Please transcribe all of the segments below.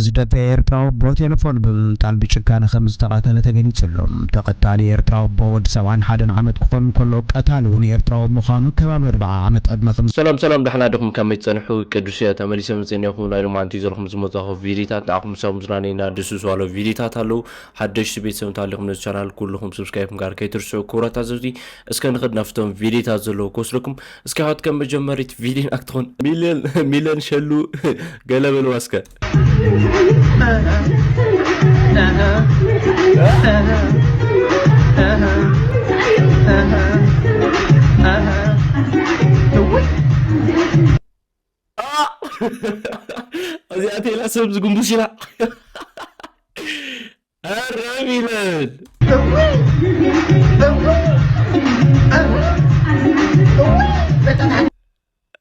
ዝደፈ ኤርትራዊ ኣቦ ቴሌፎን ብምምጣል ብጭካነ ከም ዝተቐተለ ተገሊጹ ኣሎ። ተቐታሊ ኤርትራዊ ኣቦ ወዲ ሰብዓን ሓደን ዓመት ክኸውን ከሎ ቀታሊ እውን ኤርትራዊ ምዃኑ ከባቢ ኣርብዓ ዓመት ዕድመ ከም ሰላም ሰላም፣ ደሕና ዲኹም? ከመይ ትጸንሑ? ቅዱስ እየ፣ ተመሊሰ መጽኤ እኒኦኹም። ናይ ሎማዓንቲ ይዘልኹም ዝመጻኹ ቪዲዮታት ንዓኹም ምሳብ ምዝናነይ እናደስሱ ዝዋሎ ቪዲዮታት ኣለዉ። ሓደሽቲ ቤተሰብ እንተሃሊኹም ነዚ ቻናል ኩልኹም ሰብስክራይብ ምግባር ከይትርስዑ ክቡራት ታዘብቲ። እስከ ንኸድ ናብቶም ቪዲዮታት ዘለዉ ክወስደኩም። እስከ ሕት ከም መጀመሪት ቪድዮና ክትኾን ሚልዮን ሚልዮን ሸሉ ገለ በልዋ እስከ። እዚኣ ቴላ ሰብ ዝጉንብስ ኢላ። ኣረ ሚለን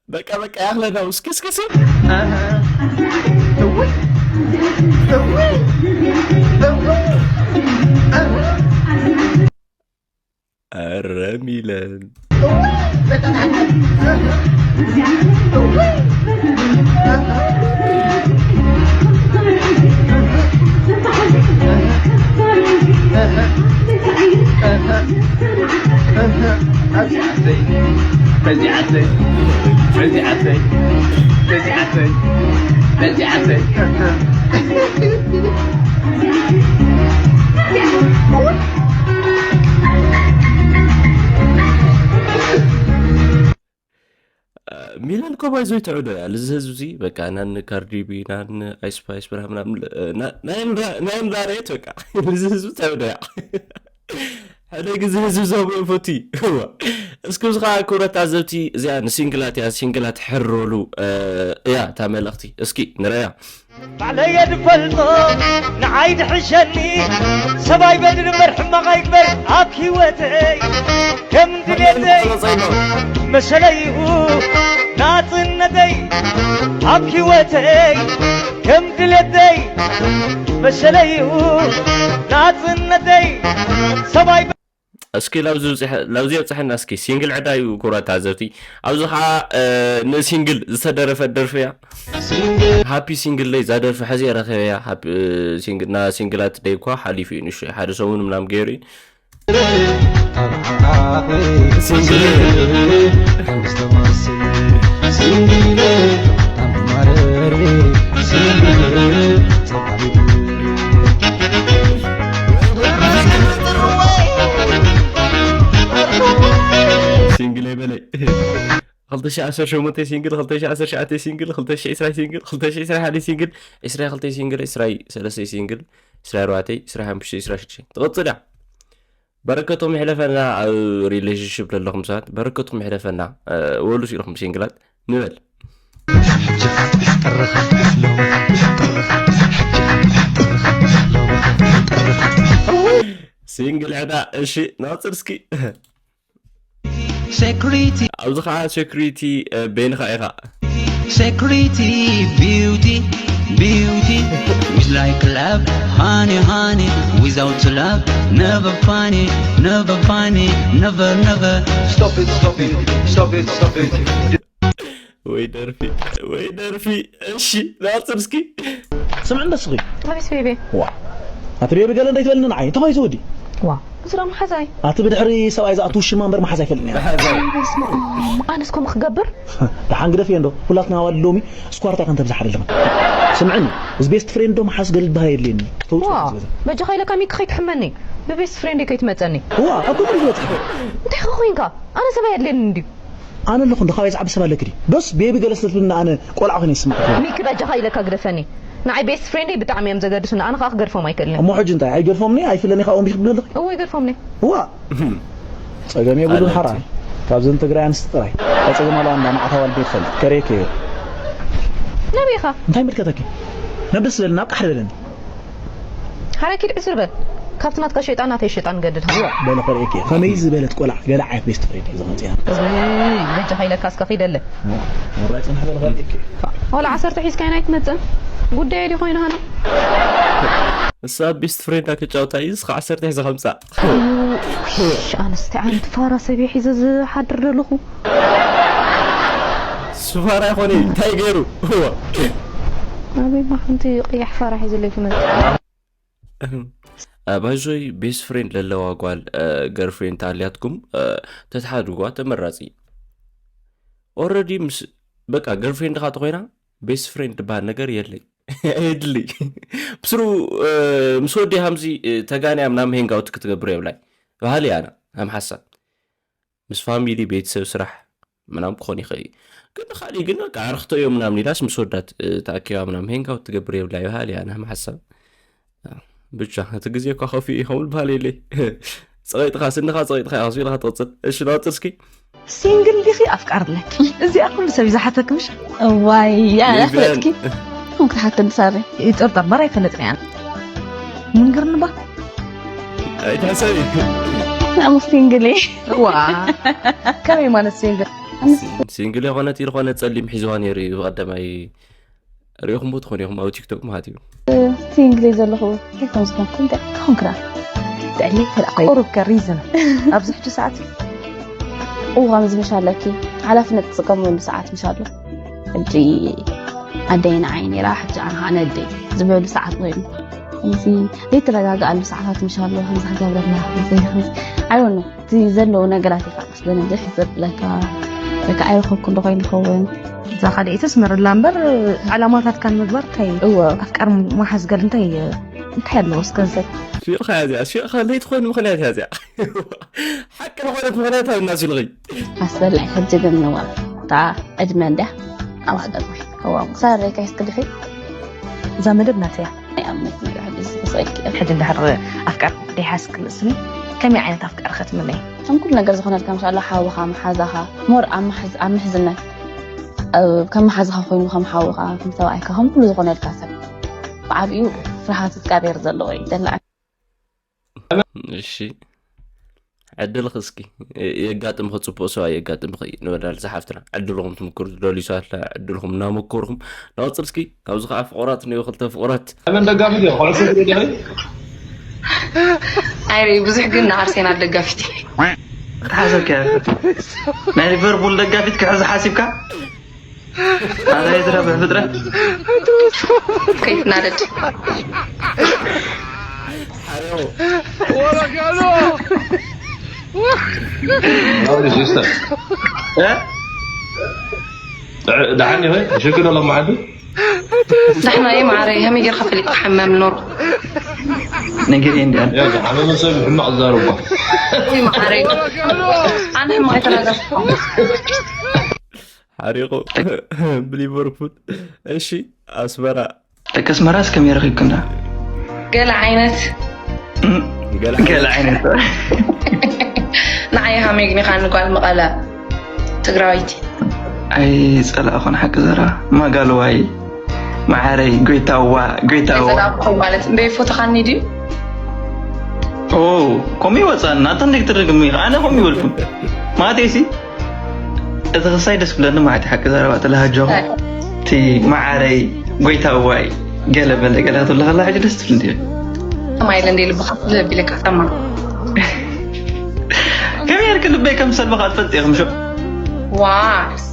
በቃ በቃ ያኽለና ውስኪ እስኪ እስኪ ኧረ ሚለን ሚላን ኮባይ ዞይ ተዕዶ እያ ልዚ ህዝቢ እዚ በቃ ናን ካርዲቢ ናን ኣይስፓይስ ብራ ምናምን ናይን ራሬት በቃ ልዚ ህዝቢ ተዕዶ እያ። ሓደ ግዜ ህዝቢ ዘብኡ ፈቲ እስኪ እዚ ከዓ ክብረት ታዘብቲ እዚኣ ንሲንግላት እያ። ሲንግላት ሕረሉ እያ እታ መልእኽቲ። እስኪ ንረያ። ባዕለየ ድፈልጦ ንዓይ ድሕሸኒ ሰብ ኣይበድል እምበር ሕማቕ ኣይግበር ኣብ ህይወተይ ከም ድሌተይ መሰለይኡ ናጽነተይ ኣብ ህይወተይ ከም ድሌተይ መሰለይኡ ናጽነተይ ሰብ ኣይ እስኪ ላብዚ የብፅሐና እስኪ ሲንግል ዕዳ እዩ ክቡራት ተዓዘብቲ። ኣብዚ ከዓ ንሲንግል ዝተደረፈት ደርፊ እያ። ሃፒ ሲንግል ደይ እዛ ደርፊ ሕዚ ረኸበያ። ና ሲንግላት ደይ እኳ ሓሊፉ እዩ ንሽ ሓደ ሰሙን ምናም ገይሩ እዩ። ሲንግል ኣይበለይ። ክልተ ሺሕ ዓሰርተ ሸሞንተ ሲንግል፣ ክልተ ሺሕ ዓሰርተ ትሽዓተ ሲንግል፣ ክልተ ሺሕ ዕስራ ሲንግል፣ ክልተ ሺሕ ዕስራ ሓደ ሲንግል፣ ዕስራ ክልተ ሲንግል፣ ዕስራ ሰለስተ ሲንግል፣ ዕስራ ኣርባዕተ፣ ዕስራ ሓሙሽተ፣ ዕስራ ሽዱሽተ ትቕጽል እያ። በረከቶም ይሕለፈና። ኣብ ሪሌሽንሽፕ ዘለኹም ሰባት በረከትኩም ይሕለፈና። ወሉ ሲኢልኩም ሲንግላት ንበል። ሲንግል ዕዳ እሺ ናፅር እስኪ። ሴኩሪቲ ኣብዚ ከዓ ሴኩሪቲ በይንኻ ኢኻ። Security, beauty, beauty is like love, honey, honey. Without love, never funny, never funny, never, never. Stop it, stop it, stop it, stop it. ወይ ደርፊ ወይ ደርፊ። እሺ ናፅር እስኪ። ስምዕ እንዶ እስኺ። ኣቤት ቤቢ። ዋ ኣቲ ቤቢ ገለ እንዳይትበልኒ ንዓይ እንታይ ኮይኑ ወዲ። ዋ እዚ ዶ መሓዛይ? ኣቲ ብድሕሪ ሰብኣይ ዝኣቱ ሽማ እምበር መሓዛ ኣይፈልጥን እየ። በስመ ኣብ ኣነስ ከምኡ ክገብር? ደሓን ግደፍዮ እንዶ ኩላትና ኣዋልድ ሎሚ ስኳርታ ከንተብዝሓ ደለኻ። ስምዕኒ እዚ ቤስት ፍሬንድ ዶ መሓዝ ገለ ዝበሃል የድልየኒ። ተውፅኦ ዋ ዝበለ። በጃኻ ኢለካ ሚኪ ከይትሕመኒ። ብቤስት ፍሬንደይ ከይትመፀኒ። ዋ ኣብ ከምኡ ዝበፅሐ። እንታይ ኸ ኮይንካ? ኣነ ሰብኣይ የድልየኒ እንድዩ። ኣነ ኣለኹ እንዶ ካባይ ዝዓቢ ሰብ ኣለኪ ድዩ? ዶስ ቤቢ ገለ ስለ ትብልና ኣነ ቆልዓ ኮይነ ይስማዓኪ? ሚኪ በጃኻ ኢለካ ግደፈኒ። ንዓይ ቤስት ፍሬንደይ ብጣዕሚ እዮም ዘገድሱኒ ኣነ ኸኣ ክገድፎም ኣይክእልን እየ። እሞ ሕጂ እንታይ ኣይገድፎምኒ ኣይፍለኒ ኻብኦም ቢኺ ብለለኺ? እወ ይገድፎምኒ። ዋ ጸገም የብሉን ሓራይ። ካብዘን ትግራይ ኣንስቲ ጥራይ። ጸገም ኣለዋ እንዳ መዓት ኣዋልድ ትፈልጥ ከሬክ እየ። ነቢኻ እንታይ ምልከተኪ? ናብ ደስ ዝበለኒ ኣብ ቃሕሪ በለኒ። ሓራይ ኪድ ዕስር በል ካብቲ ናትካ ሸይጣን ናተይ ሸይጣን ንገድድ ሃ። በለ ከርእየኪ እየ። ከመይ ዝበለት ቆልዓ ገለ ዓይነት ቤስት ፍሬንድ እዩ ዝመፅያ። እይ በጃኻ ኢለካ እስከ ኺደለ። ወላ ዓሰርተ ሒዝካይን ኣይትመፅእን ጉዳየ ድዩ ኮይኑ ሃና። እሳ ቤስት ፍሬንዳ ክጫወታ እዩ እስኻ ዓሰርተ ሒዛ ከምፃእ። ኣነስ እንታይ ዓይነት ፋራ ሰብ እየ ሒዘ ዝሓድር ዘለኹ። ስፋራ ይኾነ እንታይ ገይሩ። ኣበይ ማ ከምቲ ቀያሕ ፋራሕ እዩ ዘለኪ መጽ ባይዞይ ቤስት ፍሬንድ ለለዋ ጓል ገርፍሬንድ ታልያትኩም ተትሓድጓ ተመራፂ። ኦረዲ ምስ በቃ ገርፍሬንድ ካ ተኮይና ቤስት ፍሬንድ ዝበሃል ነገር የለይ። የድሊ ብስሩ ምስ ወዲ ሃምዚ ተጋንያ ምናምን ሄንጋውት ክትገብር የብላይ ባህል ያና ሃም ሓሳብ ምስ ፋሚሊ ቤተሰብ ስራሕ ምናምን ክኾን ይኽእል እዩ። ግን ንካሊእ ግን በቃ ኣርክቶ እዮም ምናምን ኢላስ ምስ ወዳት ተኣኪባ ምናምን ሄንጋውት ትገብር የብላ ይበሃል እያ ናም ሓሳብ። ብቻ እቲ ግዜ እኳ ከፊኡ ይኸውን በሃል የለይ። ፀቂጥካ ስንኻ ፀቂጥካ ኢኻ ኢልካ ትቕፅል። እሺ ንቐፅል እስኪ። ሲንግል ዲኺ ኣፍቃር ኣለኪ? እዚኣ ኩሉ ሰብ ይዝሓተኪ ምሽ? እዋይ ኣፍለጥኪ ከም ክትሓተኒ ሳሪ ይጥርጠር በራ ኣይፈለጥን እያ። ምንግርኒ ባ ኣይትሕሰቢ። ኣነ ሲንግል እየ። ዋ ከመይ ማለት ሲንግል? ሲንግል የኾነት ዝኾነ ፀሊም ሒዝዋ ነይሩ እዩ ብቐደማይ ሪኢኹምዎ ትኾኑ ኢኹም ኣብ ቲክቶክ ማለት እዩ። ሲንግል እየ ዘለኹ። እንታይ ከም ዝኾንኩ እንታይ ክኾንኩ ደኣ? ጥዕለይ ተላእኮ ቁሩብ ከ ሪዝን ኣብዚ ሕጂ ሰዓት እዩ። እዋ ከምዚ ምሽ ኣለኪ ሓላፍነት ትጥቀመሉ ሰዓት ምሽ ኣሎ። ሕጂ ኣደይ ንዓይ ነይራ ሕጂ ኣነ ከዓ ነደይ ዝበሉ ሰዓት ኮይኑ ከምዚ ዘይተረጋግኣሉ ሰዓታት ምሽ ኣሎ ከምዚ ክገብረላ ከምዚ ከምዚ ኣይወነ እቲ ዘለዉ ነገራት ኢኻ ቀስ በለ ዘሕፅር ለካ ለካ ኣይረኸብኩ እንዶ ኮይኑ ይኸውን። እዛ ካልኣይተስ መርላ እምበር ዕላማታትካ ንምግባር እንታይ እወ ኣፍቃር መሓዝ ገል እንታይ እንታይ ኣለዎ እስከ ንሰብ ስዊቕኻ እያ እዚኣ ስዊቕኻ ለይትኾን ምኽንያት እያ እዚኣ። ሓቂ ዝኾነት ምኽንያት ኣብ እናስልኺ ኣስበላዒ ሕጂ ግን ንዋ እታ ዕድመ እንድያ ኣብ ሃገር ወይ ከዋም ክሳብ ረይካ ይስክልኺ እዛ መደብ ናተያ ናይ ኣብነት ነገር ሕጂ ዝኽስልኪ ሕጂ እንድሕር ኣፍቃር ደይሓስክ ንእስኒ ከመይ ዓይነት ኣፍቃር ከትምነይ ከም ኩሉ ነገር ዝኾነልካ ምሻላ ሓውኻ መሓዛኻ ሞር ኣብ መሓዝ- ኣብ ምሕዝነት ኣብ- ከም መሓዝኻ ኮይኑ ከም ሓውኻ ከም ሰብኣይካ ከም ኩሉ ዝኾነልካ ሰብ ብዓብኡ ፍርሃት እግዚኣብሔር ዘለዎ እዩ ደላ እሺ ዕድልኺ እስኪ የጋጥምኺ ፅቡቅ ሰብኣይ የጋጥምኺ ንበላል ዝሓፍትና ዕድልኹም ትምክሩ ትደልዩ ሰባት ዕድልኹም እናመከርኹም ናወፅል እስኪ ካብዚ ከዓ ፍቁራት እኒኦ ክልተ ፍቁራት ኣበን ደጋፊት እየ ኩዕሶ እግሪ ዲኺ ኣይ ብዙሕ ግን ንኣርሴናል ደጋፊት እየ ክትሓሰብ ከ ናይ ሊቨርፑል ደጋፊት ክሕዝ ሓሲብካ ኣረ የዝረብሕ ፍጥረት ከይትናደድ What is this? እ? ደሓን ይኸ ሽግር ኣሎ መዓዱ ዳሕና እየ ማዕረ ከመይ ጌርካ ፈሊጥካ ሓማም ኖር ነገር እንዲያ ያ ዝሓመመ ሰብ ሕማቕ ዝዛረቡ ማዕረ ኣነ ሕማቕ ኣይተናገርኩ ሓሪቑ ብሊቨርፑል እሺ ኣስመራ ደቂ ኣስመራስ ከመይ ረኺብክና ገለ ዓይነት ገለ ዓይነት ንዓይ ሃመይ ግኒኻ ንጓል መቐለ ትግራወይቲ ኣይፀላእኹን ሓቂ ዘራ ማጋልዋይ መዓረይ ጎይታዋ ጎይታዋ ማለት እንደ ይፎተኻኒ ድዩ ከምኡ ይወፃና ኣታ እንደ ክትርግም ኣነ ከምኡ ይበልኩም ማለተይሲ እቲ ክሳይ ደስ ብለኒ ማለት ሓቂ ዘረባ ተለሃጆ እቲ መዓረይ ጎይታ ዋይ ገለ በለ ገለ ክትብለ ከላ ሕጂ ደስ ትብል እንዲዮ ማይለ እንደ ልብኻ ለቢለካ ተማ ከመይ ርክ ልበይ ከም ሰልበኻ ትፈልጥ ኢኹም ሾ ዋስ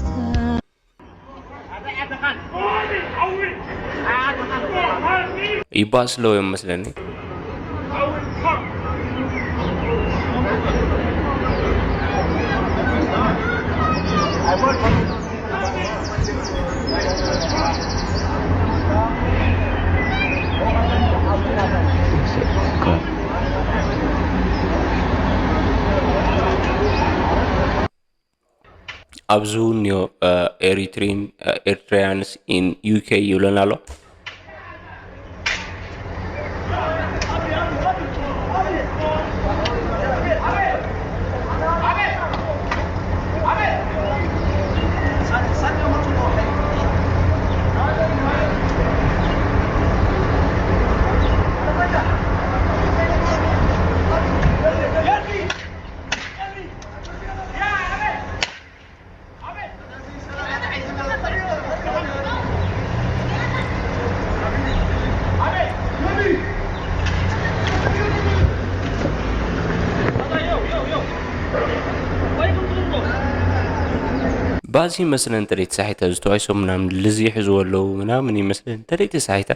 ይባስ ለው እዮም መስለኒ ኣብዚ እውን ዮ ኤሪትሪን ኤርትራያንስ ኢን ዩኬ ይብለና ኣሎ ባዚ ይመስለን ተለይቲ ሳሒታ ዝተዋይሶም ምናምን ልዚ ይሕዝዎ ኣለዉ ምናምን ይመስለን ተለይቲ ሳሒታ።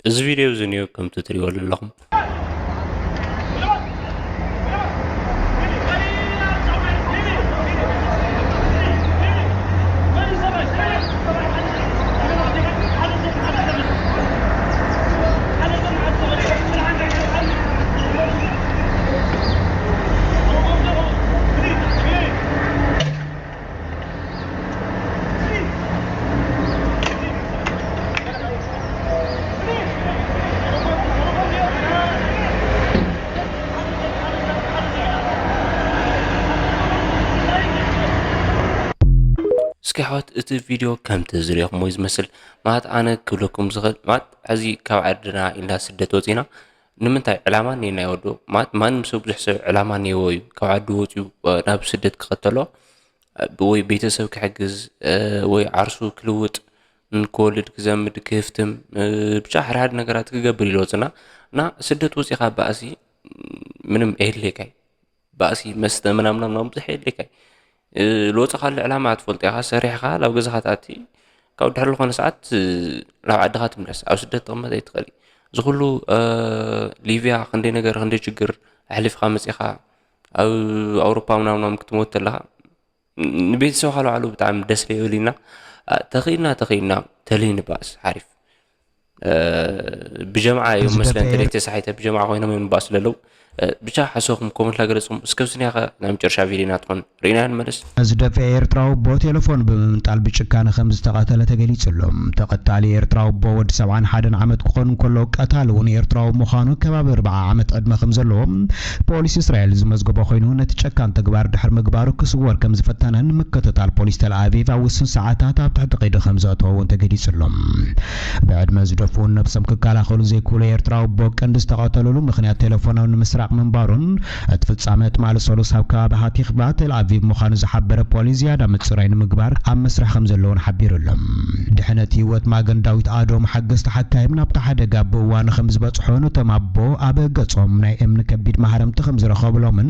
እዚ ቪድዮ እዚ እኒኦ ከምቲ ትሪእዎ ዘለኹም። እስኪ ኣሕዋት፣ እቲ ቪድዮ ከምቲ ዝሪእኹሞ እዩ ዝመስል። ማለት ኣነ ክብለኩም ዝኽእል፣ ማለት ሕዚ ካብ ዓድና ኢልና ስደት ወፂና ንምንታይ? ዕላማ እኒኤና እዩ ወዶ። ማለት ማንም ሰብ፣ ብዙሕ ሰብ ዕላማ እኒኤዎ እዩ ካብ ዓዱ ወፂኡ፣ እ፣ ናብ ስደት ክኸተሎ፣ እ፣ ወይ ቤተሰብ ክሕግዝ፣ እ፣ ወይ ዓርሱ ክልውጥ፣ ን-፣ ክወልድ፣ ክዘምድ፣ ክህፍትም፣ እ፣ ብቻ ሓደ ሓደ ነገራት ክገብር ኢሉ ወፅና። እና ስደት ወፂኻ ባእሲ ምንም ኣየድልየካ እዩ። ባእሲ፣ መስተ፣ ምናምን ምናምን ብዙሕ የድልየካ እዩ። እ፣ ልወፅኻሉ ዕላማ ትፈልጦ ኢኻ፣ ሰሪሕኻ ናብ ገዛኻ ትኣቲ፣ ካብ ድሕሪ ዝኾነ ሰዓት፣ እ፣ ናብ ዓድኻ ትምለስ። ኣብ ስደት ትቕመጥ ኣይትኽእል እዩ። እዚ ኩሉ፣ እ፣ ሊብያ ክንደይ ነገር፣ ክንደይ ችግር ኣሕሊፍካ መፂኻ፣ ኣብ ኣውሮፓ ምናምን ምናምን ክትሞት ተለኻ፣ ንቤተሰብኻ ልባዕሉ ብጣዕሚ ደስ ለይብል ኢና። እ፣ ተኽኢልና፣ ተኽኢልና፣ ተለይ ንባእስ ሓሪፍ። እ፣ ብጀምዓ እዮም እዚ መስለን ደፈኤር ተለይ ተሳሒተ ብጀምዓ ኮይኖም እዮም ንባእስ ለለው። እ፣ ብቻ ሓሶኹም ኮመንት ላገለጽኩም። እስከ ብስኒያኸ ናይ መጨረሻ ቪድዮ ናትኹን ርኢና ንመለስ። እዚ ደፈኤ ኤርትራዊ ኣቦ ቴሌፎን ብምምንጣል ብጭካነ ከም ዝተቐተለ ተገሊጹ ኣሎ። ተቐታሊ ኤርትራዊ ኣቦ ወዲ ሰብዓን ሓደን ዓመት ክኾን እንከሎ ቀታሊ እውን ኤርትራዊ ምዃኑ ከባቢ ኣርብዓ ዓመት ዕድመ ከም ዘለዎ ፖሊስ እስራኤል ዝመዝገቦ ኮይኑ ነቲ ጨካን ተግባር ድሕሪ ምግባሩ ክስወር ከም ዝፈተነን ምክትታል ፖሊስ ተል ኣቪቭ ኣብ ውሱን ሰዓታት ኣብ ትሕቲ ቀይዲ ከም ዘእተዎ እውን ተገሊጹ ኣሎ። ብዕድመ ዝደፍኡን ነብሶም ክከላኸሉ ዘይክእሉ ኤርትራዊ ኣቦ ቀንዲ ዝተቐተሉሉ ምኽንያት ቴሌፎኖም ንምስራቕ ምንባሩን እቲ ፍጻመ ትማሊ ሰሉስ ኣብ ከባቢ ሃቲኽባ ተል ኣቪቭ ምዃኑ ዝሓበረ ፖሊስ ዝያዳ ምጽራይ ንምግባር ኣብ መስርሕ ከም ዘለውን ሓቢሩ ኣሎ። ድሕነት ህይወት ማገን ዳዊት ኣዶም ሓገዝቲ ሓካይም ናብቲ ሓደጋ ብእዋኑ ከም ዝበጽሑ ነቶም ኣቦ ኣብ ገጾም ናይ እምኒ ከቢድ ማህረምቲ ከም ዝረኸብሎምን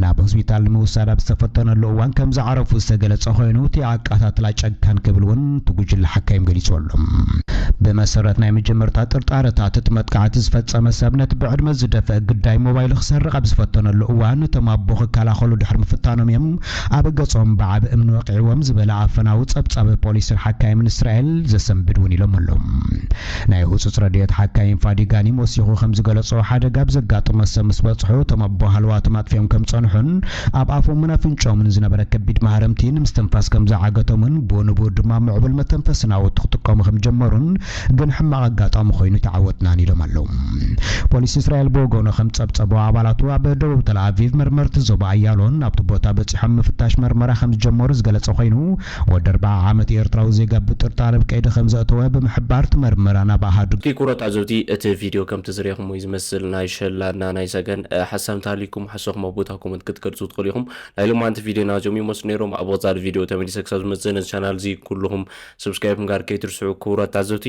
ናብ ሆስፒታል ንምውሳድ ኣብ ዝተፈተነሉ እዋን ከም ዝዓረፉ ዝተገለጸ ኮይኑ እቲ ኣቃታትላ ጨካን ክብል እውን እቲ ጉጅለ ሓካይም ገሊጹ ኣሎ። ብመሰረት ናይ መጀመርታ ጥርጣረታት እቲ መጥቃዕቲ ዝፈጸመ ሰብ ነቲ ብዕድመ ዝደፍእ ግዳይ ሞባይሉ ክሰርቕ ኣብ ዝፈተነሉ እዋን እቶም ኣቦ ክከላኸሉ ድሕሪ ምፍታኖም እዮም ኣብ ገጾም ብዓቢ እምኒ ወቂዕዎም ዝበለ ኣፈናዊ ጸብጻብ ፖሊስን ሓካይምን እስራኤል ዘሰንብድ እውን ኢሎም ኣለዉ። ናይ ህጹጽ ረድኤት ሓካይም ፋዲ ጋኒም ወሲኹ ከም ዝገለጾ ሓደጋ ኣብ ዘጋጠመ ሰብ ምስ በጽሑ እቶም ኣቦ ሃለዋቶም ኣጥፊኦም ከም ጸንሑን ኣብ ኣፎምን ኣፍንጫኦምን ዝነበረ ከቢድ ማህረምቲ ንምስትንፋስ ከም ዝዓገቶምን ብኡ ንብኡ ድማ ምዕቡል መተንፈሲ ናውቲ ክጥቀሙ ከም ጀመሩን ግን ሕማቕ ኣጋጣሚ ኮይኑ ተዓወትናን ኢሎም ኣለዉ። ፖሊስ እስራኤል ብወገኑ ከም ጸብጸቦ ኣባላቱ ኣብ ደቡብ ተል ኣቪቭ መርመርቲ ዞባ ኣያሎን ኣብቲ ቦታ በጺሖም ምፍታሽ መርመራ ከም ዝጀመሩ ዝገለጸ ኮይኑ ወዲ ኣርብዓ ዓመት ኤርትራዊ ዜጋ ብጥርጣረ ኣብ ቀይዲ ከም ዘእተወ ብምሕባር እቲ መርመራ ናብ ኣሃዱ ክቡራት ተዓዘብቲ፣ እቲ ቪድዮ ከምቲ ዝረኣኹሞ እዩ ዝመስል። ናይ ሸላና ናይ ሰገን፣ እ፣ ሓሳብ እንተሃልዩኩም ሓሳብኩም ኣብ ቦታ ኮመንት ክትገልጹ ትኽእሉ ኢኹም። ናይ ሎማንቲ ቪድዮና እዚኦም ይመስሉ ነይሮም። ኣብ ቀጻሊ ቪድዮ ተመሊሰ ክሳብ ዝመጽእ ነዚ ቻናል እዚ ኩልኹም ሰብስክራይብ ምግባር ከይትርስዑ ክቡራት ተዓዘብቲ።